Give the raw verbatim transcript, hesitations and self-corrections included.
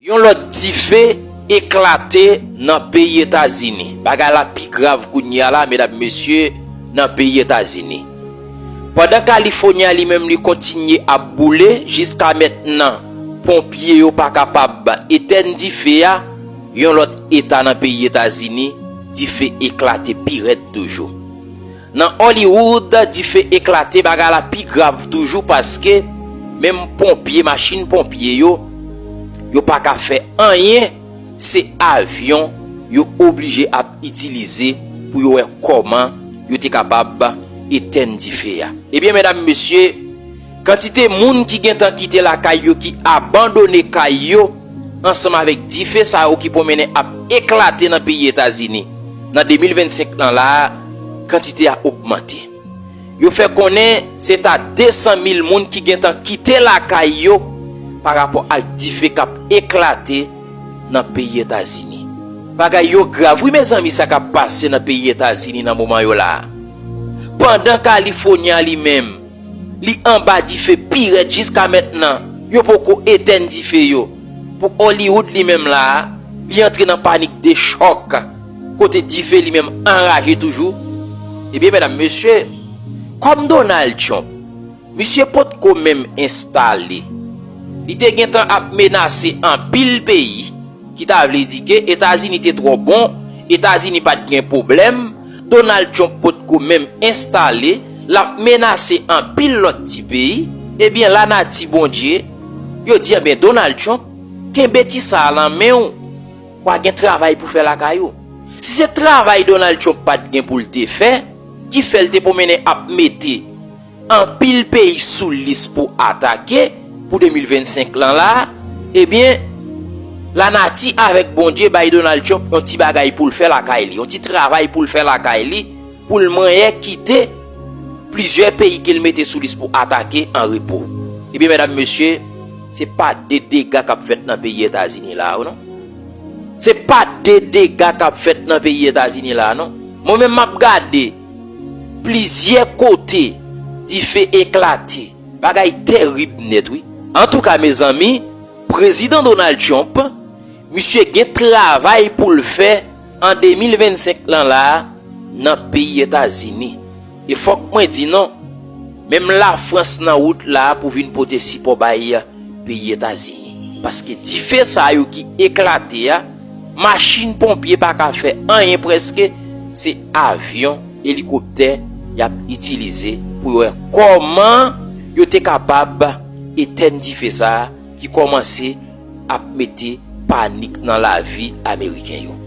Yon lòt dife eklate nan peyi Etazini. Bagay la pi grav kounye a la, medam, mesye, nan peyi Etazini. Pandan California li menm li kontinye ap boule, jiska mentnan, ponpye yo pa kapab etèn dife a, yon lòt eta nan peyi Etazini, dife eklate pi rèd toujou. Nan Hollywood, dife eklate, bagay la pi grav toujou paske menm ponpye, machin ponpye yo, yo pa ka fè anyen, se avyon yo oblije ap itilize pou yo wè kòman yo te kapab etèn dife a. Ebyen, medam, mesye, kantite moun ki gentan kite lakay yo, ki abandone kay yo, ansanm avèk dife sa yo ki pwomennen ap eklate nan peyi Etazini nan de mil vennsenk lan la a, kantite a ogmante. Yo fè konnen se ta de san mil moun ki gentan kite lakay yo pa rapò ak dife k ap eklate nan peyi Etazini. Bagay yo grav wi, mezanmi, sa k ap pase nan peyi Etazini nan moman yo la a. Pandan California li menm, li anba dife pi rèd jiska mentnan, yo poko etèn dife yo. Pou Hollywood li menm la a, li antre nan panik de chòk, kote dife li menm anraje toujou. Ebyen, medam, mesye, kòm Donald Trump, misye potko menm enstale. Li te gentan ap menase anpil peyi, ki ta vle di ke Etazini te twò bon, Etazini pa t gen pwoblèm, Donald Trump potko menm enstale, l ap menase anpil lòt ti peyi. Ebyen, lanati Bondye, yo di, ebyen, Donald Trump, kenbe ti sa a nan men w, w a gen travay pou fè lakay ou. Si se travay Donald Trump pa t gen pou l te fè, ki fè l te pwomennen ap mete anpil peyi sou lis pou atake pou de mil vennsenk lan la, ebyen, lanati avèk Bondye bay Donald Trump yon ti bagay pou l fè lakay li, yon ti travay pou l fè lakay li, pou l mannyè kite plizyè peyi ke l mete sou lis pou atake an repo. Ebyen, medam, mesye, se pa de dega k ap fèt nan peyi Etazini la a, non. Se pa de dega k ap fèt nan peyi Etazini la a, non. Mwen menm, m ap gade plizyè kote dife eklate. Bagay tèrib nèt, wi. Antouka, mezanmi, prezidan Donald Trump, misye gen travay pou l fè an de mil vennsenk lan la a nan peyi Etazini. E fòk mwen di non, menm Lafrans nan wout la a pou vin pote sipò bay peyi Etazini. Paske dife sa yo ki eklate a, machin ponpye pa ka fè anyen prèske, se avyon, elikoptè y ap itilize pou yo wè kòman yo te kapab etèn dife sa a ki kòmanse ap mete panik nan lavi Ameriken yo.